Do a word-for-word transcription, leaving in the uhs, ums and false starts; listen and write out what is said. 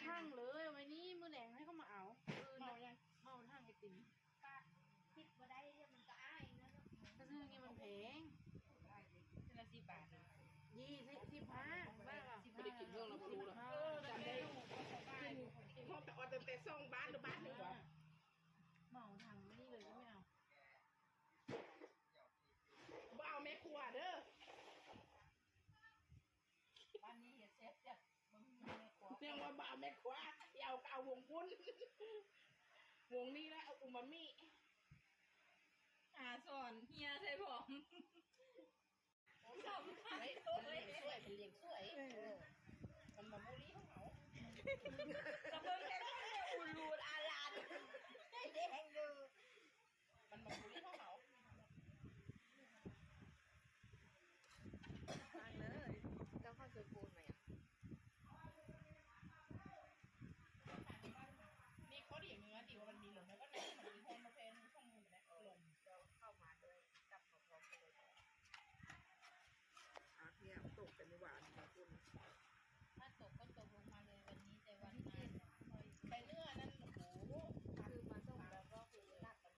ทั้งเลยไว้นี่มื้อแลงให้เขามาเอาเออเมายังเมาทั้งไอติมป้าคิดว่าได้มันก็อ้ายนะก็ซื้อนี่มันแพงทีละสิบบาทนะยี่สิบสิบห้าบ้าสิบห้ากินเรื่องเราก็รู้แล้วเออจำได้กินกินพร้อมแต่ออนตั้งแต่สองบ้านหรือบ้านหนึ่งวะเมาทั้งไม่นี่เลยก็ไม่เอา บ่เอาแม่ครัวเด้อบ้านนี้เฮ็ดแซ่บจ้ะบ่มีแม่ครัวเรียกว่าบ่เอาแม่ครัวเอาเอาวงบุญวงนี้แล้วเอาอูมามิหาสอนเฮียใส่ผมสำคัญเฮ้ยตัวเฮ้ยสวยเป็นเลี้ยงสวยเออมันมาบูลลี่ของเขากระเบื้องแค่ต้องเรียกอูรูดอาลานแดงอยู่ มันมาคุยห้องเขาทางเลยเจ้าข้าซื้อปูนไหมอ่ะนี่เขาดีเนื้อดีว่ามันมีลมแล้วก็ในมันมีห้องมาเพนช่องมือนะลมเราเข้ามาด้วยจับมาพร้อมกันเลยอาเทียมตกกันในหวานนะคุณถ้าตกก็ต